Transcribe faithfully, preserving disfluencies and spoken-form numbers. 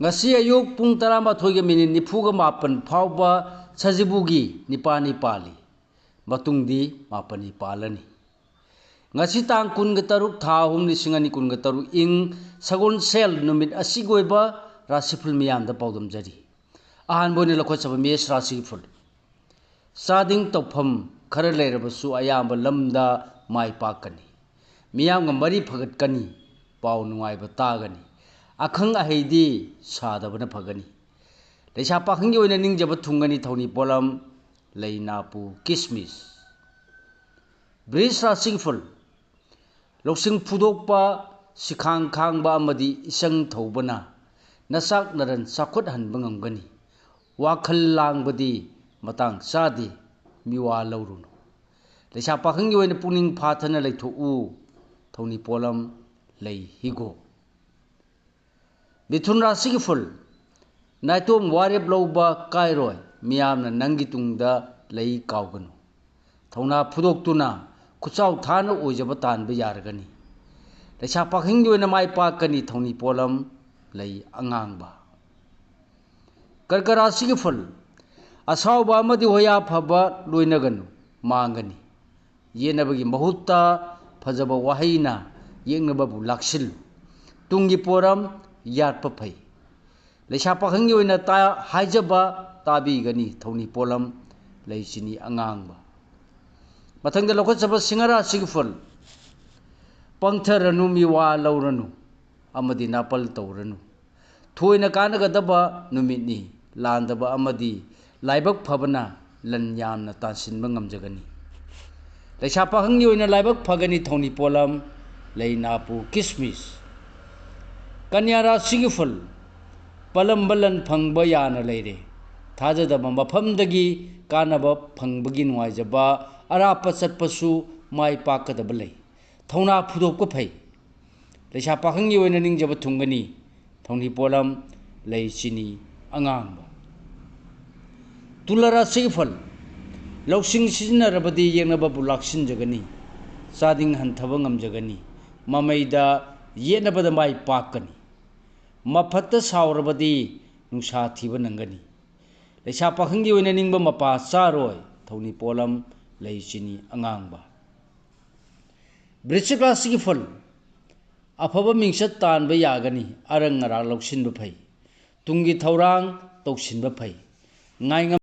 ꯉꯁꯤ ꯑꯌꯨꯛ ꯄꯨꯡ ꯇꯔꯥꯃꯥꯊꯣꯏꯒ ꯃꯤꯅꯤꯠ ꯅꯤꯐꯨꯒ ꯃꯥꯄꯟ ꯐꯥꯎꯕ ꯁꯖꯤꯕꯨꯒꯤ ꯅꯤꯄꯥꯜꯅꯤ ꯄꯥꯜꯂꯤ꯫ ꯃꯇꯨꯡꯗꯤ ꯃꯥꯄꯜꯅꯤ ꯄꯥꯜꯂꯅꯤ꯫ ꯉꯁꯤ ꯇꯥꯡ ꯀꯨꯟꯒ ꯇꯔꯨꯛ, ꯊꯥ ꯑꯍꯨꯝ, ꯂꯤꯁꯤꯡ ꯑꯅꯤ ꯀꯨꯟꯒ ꯇꯔꯨꯛ, ꯏꯪ ꯁꯒꯣꯜꯁꯦꯜ ꯅꯨꯃꯤꯠ ꯑꯁꯤꯒꯤ ꯑꯣꯏꯕ ꯔꯥꯁꯤꯐꯜ ꯃꯤꯌꯥꯝꯗ ꯄꯥꯎꯗꯝꯖꯔꯤ꯫ ꯑꯍꯥꯟꯕ ꯑꯣꯏꯅ ꯂꯧꯈꯠꯆꯕ ꯃꯦꯁ ꯔꯥꯁꯤꯐꯜ꯫ ꯆꯥꯗꯤꯡ ꯇꯧꯐꯝ ꯈꯔ ꯂꯩꯔꯕꯁꯨ ꯑꯌꯥꯝꯕ ꯂꯝꯗ ꯃꯥꯏ ꯄꯥꯛꯀꯅꯤ꯫ ꯃꯤꯌꯥꯝꯒ ꯃꯔꯤ ꯐꯒꯠꯀꯅꯤ꯫ ꯄꯥꯎ ꯅꯨꯡꯉꯥꯏꯕ ꯇꯥꯒꯅꯤ꯫ ꯑꯈꯪ ꯑꯍꯩꯗꯤ ꯁꯥꯗꯕꯅ ꯐꯒꯅꯤ꯫ ꯂꯩꯁꯥ ꯄꯥꯈꯪꯒꯤ ꯑꯣꯏꯅ ꯅꯤꯡꯖꯕ ꯊꯨꯡꯒꯅꯤ꯫ ꯊꯧꯅꯤ ꯄꯣꯠꯂꯝ: ꯂꯩ, ꯅꯥꯄꯨ, ꯀꯤꯁꯃꯤꯁ꯫ ꯕ꯭ꯔꯤꯖ ꯔꯥꯁꯤꯒꯤ ꯐꯜ: ꯂꯧꯁꯤꯡ ꯐꯨꯗꯣꯛꯄ, ꯁꯤꯈꯥꯡ ꯈꯥꯡꯕ ꯑꯃꯗꯤ ꯏꯆꯪ ꯊꯧꯕꯅ ꯅꯆꯥꯛ ꯅꯔꯟ ꯆꯥꯎꯈꯠꯍꯟꯕ ꯉꯝꯒꯅꯤ꯫ ꯋꯥꯈꯜ ꯂꯥꯡꯕꯗꯤ ꯃꯇꯥꯡ ꯆꯥꯗꯦ, ꯃꯤꯋꯥ ꯂꯧꯔꯨꯅꯨ꯫ ꯂꯩꯁꯥ ꯄꯥꯈꯪꯒꯤ ꯑꯣꯏꯅ ꯄꯨꯛꯅꯤꯡ ꯐꯥꯊꯅ ꯂꯩꯊꯣꯛꯎ꯫ ꯊꯧꯅꯤ ꯄꯣꯠꯂꯝ: ꯂꯩ, ꯍꯤꯒꯣꯛ꯫ ꯃꯤꯊꯨꯟ ꯔꯥꯁꯤꯒꯤ ꯐꯜ: ꯅꯥꯏꯇꯣꯝ ꯋꯥꯔꯦꯞ ꯂꯧꯕ ꯀꯥꯏꯔꯣꯏ꯫ ꯃꯤꯌꯥꯝꯅ ꯅꯪꯒꯤ ꯇꯨꯡꯗ ꯂꯩ ꯀꯥꯎꯒꯅꯨ꯫ ꯊꯧꯅꯥ ꯐꯨꯗꯣꯛꯇꯨꯅ ꯈꯨꯠꯆꯥꯎ ꯊꯥꯅ ꯑꯣꯏꯖꯕ ꯇꯥꯟꯕ ꯌꯥꯔꯒꯅꯤ꯫ ꯂꯩꯁꯥ ꯄꯥꯈꯪꯒꯤ ꯑꯣꯏꯅ ꯃꯥꯏ ꯄꯥꯛꯀꯅꯤ꯫ ꯊꯧꯅꯤ ꯄꯣꯠꯂꯝ: ꯂꯩ ꯑꯉꯥꯡꯕ꯫ ꯀꯔꯀ ꯔꯥꯁꯤꯒꯤ ꯐꯜ: ꯑꯁꯥꯎꯕ ꯑꯃꯗꯤ ꯍꯣꯌꯥ ꯐꯕ ꯂꯣꯏꯅꯒꯅꯨ, ꯃꯥꯡꯒꯅꯤ꯫ ꯌꯦꯠꯅꯕꯒꯤ ꯃꯍꯨꯠꯇ ꯐꯖꯕ ꯋꯥꯍꯩꯅ ꯌꯦꯛꯅꯕꯕꯨ ꯂꯥꯛꯁꯤꯜꯂꯨ꯫ ꯇꯨꯡꯒꯤ ꯄꯣꯔꯝ ꯌꯥꯠꯄ ꯐꯩ꯫ ꯂꯩꯁꯥ ꯄꯥꯈꯪꯒꯤ ꯑꯣꯏꯅ ꯇꯥ-, ꯍꯥꯏꯖꯕ ꯇꯥꯕꯤꯒꯅꯤ꯫ ꯊꯧꯅꯤ ꯄꯣꯠꯂꯝ: ꯂꯩ ꯆꯤꯅꯤ ꯑꯉꯥꯡꯕ꯫ ꯃꯊꯪꯗ ꯂꯧꯈꯠꯆꯕ ꯁꯤꯡꯍ ꯔꯥꯁꯤꯒꯤ ꯐꯜ: ꯄꯪꯊꯔꯅꯨ, ꯃꯤꯋꯥ ꯂꯧꯔꯅꯨ ꯑꯃꯗꯤ ꯅꯥꯄꯜ ꯇꯧꯔꯅꯨ꯫ ꯊꯣꯏꯅ ꯀꯥꯟꯅꯒꯗꯕ ꯅꯨꯃꯤꯠꯅꯤ꯫ ꯂꯥꯟꯗꯕ ꯑꯃꯗꯤ ꯂꯥꯏꯕꯛ ꯐꯕꯅ ꯂꯟ ꯌꯥꯝꯅ ꯇꯥꯟꯁꯤꯟꯕ ꯉꯝꯖꯒꯅꯤ꯫ ꯂꯩꯁꯥ ꯄꯥꯈꯪꯒꯤ ꯑꯣꯏꯅ ꯂꯥꯏꯕꯛ ꯐꯒꯅꯤ꯫ ꯊꯧꯅꯤ ꯄꯣꯠꯂꯝ: ꯂꯩ, ꯅꯥꯄꯨ, ꯀꯤꯁꯃꯤꯁ꯫ ꯀꯟꯌꯥ ꯔꯥꯁꯤꯒꯤ ꯐꯜ: ꯄꯂꯝꯕ ꯂꯟ ꯐꯪꯕ ꯌꯥꯅ ꯂꯩꯔꯦ꯫ ꯊꯥꯖꯗꯕ ꯃꯐꯝꯗꯒꯤ ꯀꯥꯟꯅꯕ ꯐꯪꯕꯒꯤ ꯅꯨꯡꯉꯥꯏꯖꯕ, ꯑꯔꯥꯞꯄ ꯆꯠꯄꯁꯨ ꯃꯥꯏ ꯄꯥꯛꯀꯗꯕ ꯂꯩ꯫ ꯊꯧꯅꯥ ꯐꯨꯗꯣꯛꯄ ꯐꯩ꯫ ꯂꯩꯁꯥ ꯄꯥꯈꯪꯒꯤ ꯑꯣꯏꯅ ꯅꯤꯡꯖꯕ ꯊꯨꯡꯒꯅꯤ꯫ ꯊꯧꯅꯤ ꯄꯣꯠꯂꯝ: ꯂꯩ, ꯆꯤꯅꯤ ꯑꯉꯥꯡꯕ꯫ ꯇꯨꯂꯥ ꯔꯥꯁꯤꯒꯤ ꯐꯜ: ꯂꯧꯁꯤꯡ ꯁꯤꯖꯤꯟꯅꯔꯕꯗꯤ ꯌꯦꯛꯅꯕꯕꯨ ꯂꯥꯛꯁꯤꯟꯖꯒꯅꯤ꯫ ꯆꯥꯗꯤꯡ ꯍꯟꯊꯕ ꯉꯝꯖꯒꯅꯤ꯫ ꯃꯃꯩꯗ ꯌꯦꯠꯅꯕꯗ ꯃꯥꯏ ꯄꯥꯛꯀꯅꯤ꯫ ꯃꯐꯠꯇ ꯁꯥꯎꯔꯕꯗꯤ ꯅꯨꯡꯁꯥ ꯊꯤꯕ ꯅꯪꯒꯅꯤ꯫ ꯂꯩꯁꯥ ꯄꯥꯈꯪꯒꯤ ꯑꯣꯏꯅ ꯅꯤꯡꯕ ꯃꯄꯥ ꯆꯥꯔꯣꯏ, ꯊꯧꯅꯤ ꯄꯣꯂꯝ ꯂꯩ ꯆꯤꯅꯤ ꯑꯉꯥꯡꯕ꯫ ꯕ꯭ꯔꯤꯁꯤꯛ ꯔꯥꯁꯤꯒꯤ ꯐꯜ꯫ ꯑꯐꯕ ꯃꯤꯡꯆꯠ ꯇꯥꯟꯕ ꯌꯥꯒꯅꯤ, ꯑꯔꯪ ꯑꯔꯥꯛ ꯂꯧꯁꯤꯟꯕ ꯐꯩ, ꯇꯨꯡꯒꯤ ꯊꯧꯔꯥꯡ ꯇꯧꯁꯤꯟꯕ ꯐꯩ꯫ ꯉꯥꯏꯉꯝ